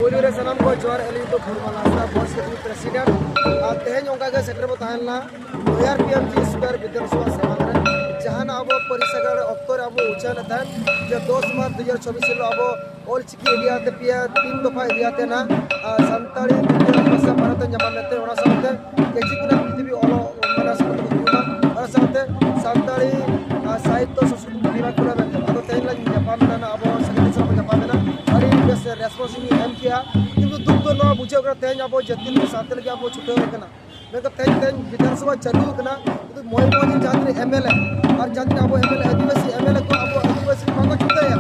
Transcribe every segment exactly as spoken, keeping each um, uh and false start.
ᱯᱩᱭᱞᱩ ᱨᱮ ᱥᱟᱱᱟᱢ ᱠᱚ ᱡᱚᱦᱟᱨ, ᱟᱹᱞᱤᱧ ᱫᱚ ᱯᱷᱩᱞᱢᱟᱞ ᱦᱟᱸᱥᱫᱟ, ᱵᱚᱭᱮᱥ ᱠᱟᱹᱴᱤᱡ ᱯᱨᱮᱥᱤᱰᱮᱱᱴ᱾ ᱟᱨ ᱛᱮᱦᱮᱧ ᱚᱱᱠᱟ ᱜᱮ ᱥᱮᱴᱮᱨ ᱵᱚ ᱛᱟᱦᱮᱸ ᱞᱮᱱᱟ ᱫᱩ ᱦᱟᱡᱟᱨ ᱯᱤ ᱮᱢ ᱡᱤ ᱥᱠᱩᱣᱟᱨ ᱵᱤᱫᱷᱟᱱ ᱥᱚᱵᱷᱟ ᱥᱟᱢᱟᱝ ᱨᱮ, ᱡᱟᱦᱟᱱᱟᱜ ᱟᱵᱚ ᱯᱟᱹᱨᱤᱥ ᱥᱟᱜᱟᱲ ᱚᱠᱛᱚ ᱨᱮ ᱟᱵᱚ ᱩᱪᱷᱟᱹᱱ ᱞᱮᱫ ᱛᱟᱦᱮᱸᱫ ᱡᱮ ᱫᱚᱥ ᱢᱟᱨᱪ ᱫᱩ ᱦᱟᱡᱟᱨ ᱪᱚᱵᱵᱤᱥ ᱦᱤᱞᱳᱜ ᱟᱵᱚ ᱚᱞ ᱪᱤᱠᱤ ᱤᱫᱤ ᱠᱟᱛᱮ ᱯᱮᱭᱟ ᱛᱤᱱ ᱫᱚᱯᱷᱟ ᱤᱫᱤ ᱠᱟᱛᱮ ᱱᱟᱜ, ᱟᱨ ᱥᱟᱱᱛᱟᱲᱤ ᱵᱷᱟᱥᱟ ᱵᱷᱟᱨᱚᱛ ᱮ ᱧᱟᱢᱟ ᱢᱮᱱᱛᱮ, ᱚᱱᱟ ᱥᱟᱶᱛᱮ ᱠᱮᱡᱤ ᱠᱷᱚᱱᱟᱜ ᱯᱨᱤᱛᱷᱤᱵᱤ ᱚᱞᱚᱜ ᱢᱟᱱᱮ ᱥᱟᱱᱛᱟᱲᱤ ᱠᱚ ᱦᱩᱭᱩᱜᱼᱟ, ᱚᱱᱟ ᱥᱟᱶᱛᱮ ᱥᱟᱱᱛᱟᱲᱤ ᱟᱨ ᱥᱟᱦᱤᱛᱛᱚ ᱥᱚᱥᱠᱨᱤᱛ ᱵᱤᱵᱷᱟᱜᱽ ᱠᱷᱚᱱᱟᱜ ᱢᱮᱱᱛᱮ᱾ ᱟᱫᱚ ᱛᱮᱦᱮᱧ ᱞᱟᱝ ᱧᱟᱯᱟᱢ ᱮᱱᱟ, ᱟᱵᱚ ᱥᱟᱱᱛᱟᱲᱤ ᱥᱟᱶ ᱵᱚᱱ ᱧᱟᱯᱟᱢ ᱮᱱᱟ, ᱟᱹᱰᱤ ᱵᱮᱥ ᱨᱮᱥᱯᱚᱱᱥ ᱤᱧ ᱮᱢ ᱠᱮᱜᱼᱟ᱾ ᱠᱤᱱᱛᱩ ᱫᱩᱠ ᱫᱚ ᱱᱚᱣᱟ ᱵᱩᱡᱷᱟᱹᱜ ᱠᱟᱱᱟ, ᱛᱮᱦᱮᱧ ᱟᱵᱚ ᱡᱟᱹᱛᱤ ᱞᱟᱹᱜᱤᱫ, ᱥᱟᱶᱛᱟ ᱞᱟᱹᱜᱤᱫ ᱟᱵᱚ ᱪᱷᱩᱴᱟᱹᱣ ᱟᱠᱟᱱᱟ᱾ ᱢᱮᱱᱠᱷᱟᱱ ᱛᱮᱦᱮᱧ, ᱛᱮᱦᱮᱧ ᱵᱤᱫᱷᱟᱱ ᱥᱚᱵᱷᱟ ᱪᱟᱹᱞᱩ ᱟᱠᱟᱱᱟ, ᱠᱤᱱᱛᱩ ᱢᱚᱭᱩᱨᱵᱷᱚᱸᱡᱽ ᱨᱮᱱ ᱡᱟᱦᱟᱸ ᱛᱤᱱᱟᱹᱜ ᱮᱢ ᱮᱞ ᱮ ᱟᱨ ᱡᱟᱦᱟᱸ ᱛᱤᱱᱟᱹᱜ ᱟᱵᱚ M L A, Adivasi M L A ᱠᱚ ᱟᱵᱚ ᱟᱹᱫᱤᱵᱟᱹᱥᱤ ᱵᱟᱠᱚ ᱪᱷᱩᱴᱟᱹᱭᱟ᱾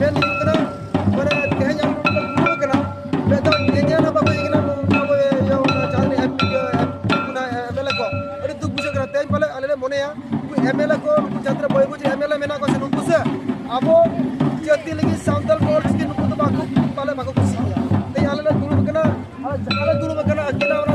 ᱢᱮᱱ ᱦᱩᱭᱩᱜ ᱠᱟᱱᱟ, ᱢᱟᱱᱮ ᱛᱮᱦᱮᱧ ᱟᱵᱚ ᱵᱚᱱ ᱫᱩᱲᱩᱵ ᱟᱠᱟᱱᱟ, ᱢᱤᱫ ᱫᱷᱟᱣ ᱧᱮᱧᱮᱞ ᱦᱚᱸ ᱵᱟᱠᱚ ᱦᱮᱡ ᱟᱠᱟᱱᱟ, ᱟᱵᱚ ᱤᱭᱟᱹ ᱚᱱᱟ ᱡᱟᱦᱟᱸ ᱛᱤᱱᱟᱹᱜ ᱮᱢ ᱯᱤ ᱠᱚ, ᱮᱢ, ᱚᱱᱟ ᱮᱢ ᱮᱞ ᱮ ᱠᱚ᱾ ᱟᱹᱰᱤ ᱫᱩᱠ ᱵᱩᱡᱷᱟᱹᱜ ᱠᱟᱱᱟ᱾ ᱛᱮᱦᱮᱧ ᱯᱟᱞᱮ ᱟᱞᱮ ᱞᱮ ᱢᱚᱱᱮᱭᱟ ᱩᱱᱠᱩ ᱮᱢ ᱮᱞ ᱮ ᱠᱚ, ᱩᱱᱠᱩ ᱡᱟᱦᱟᱸ ᱛᱤᱱᱟᱹᱜ ᱢᱚᱭᱩᱨᱵᱷᱚᱸᱡᱽ ᱨᱮ ᱮᱢ ᱮᱞ ᱮ ᱢᱮᱱᱟᱜ ᱠᱚᱣᱟ ᱥᱮ, ᱱᱩᱠᱩ ᱥᱮ ᱟᱵᱚ ᱡᱟᱹᱛᱤ ᱞᱟᱹᱜᱤᱫ ᱥᱟᱱᱛᱟᱲ ᱠᱚ ᱚᱞ ᱪᱤᱠᱤ ᱱᱩᱠᱩ ᱫᱚ ᱵᱟᱠᱚ, ᱯᱟᱞᱮ ᱵᱟᱠᱚ ᱠᱩᱥᱤᱭᱟᱜᱼᱟ᱾ ᱛᱮᱦᱮᱧ ᱟᱞᱮ ᱞᱮ ᱫᱩᱲᱩᱵ ᱟᱠᱟᱱᱟ, ᱟᱨ ᱡᱟᱦᱟᱸ ᱞᱮ ᱫᱩᱲᱩᱵ ᱟᱠᱟᱱᱟ, ᱟᱹᱠᱤᱱᱟᱜ